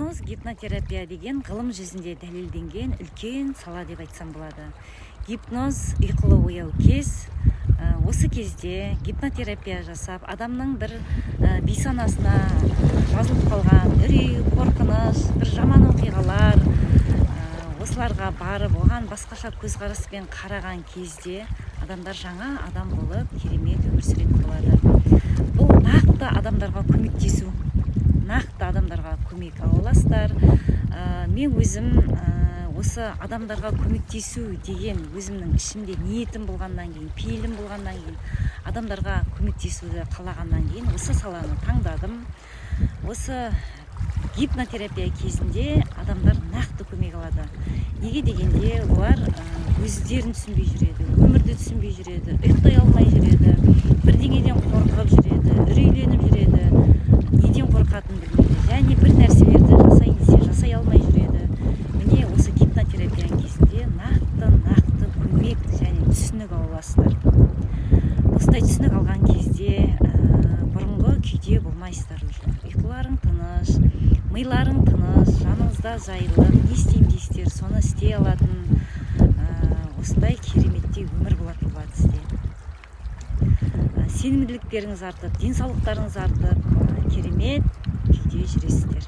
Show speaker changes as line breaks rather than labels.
Гипноз, гипнотерапия деген ғылым жүзінде дәлелденген үлкен сала деп айтсам болады. Гипноз – ұйқылы ояу кез. Осы кезде гипнотерапия жасап, адамның бір бейсанасына жазылып қалған үрей, қорқыныш, бір жаман оқиғалар, осыларға барып, оған басқаша көзқараспен қараған кезде адамдар жаңа адам болып, керемет өмір сүретін болады. Бұл нақты адамдарға көмектесу, нақты адамдарға көмек ала аласыздар. Мен өзім осы адамдарға көмектесу деген өзімнің ішімде ниетім болғаннан кейін, пейілім болғаннан кейін, адамдарға көмектесуді қалағаннан кейін осы саланы таңдадым. Осы гипнотерапия кезінде адамдар нақты көмек алады. Неге дегенде, олар өздерін түсінбей жүреді, өмірді түсінбей жүреді, ұйықтай алмай жүреді, бірдеңеден қорқып жүреді, үрейленіп жүреді, неден қорқатынын білмейді және бір нәрселерді жасайын десе, жасай алмай жүреді. Міне, осы гипнотерапияның кезінде нақты нақты көмек және түсінік ала аласыздар. Осындай түсінік алған кезде бұрынғы күйде болмайсыздар уже. Ұйқыларың тыныш, миларың тыныш, жаныңызда жайлылық, не істеймін дейсіздер, соны істей алатын осындай кереметтей өмір болатын болады сізде. Сенімділіктеріңіз артып, денсаулықтарыңыз артып, керемет күйде жүресіздер.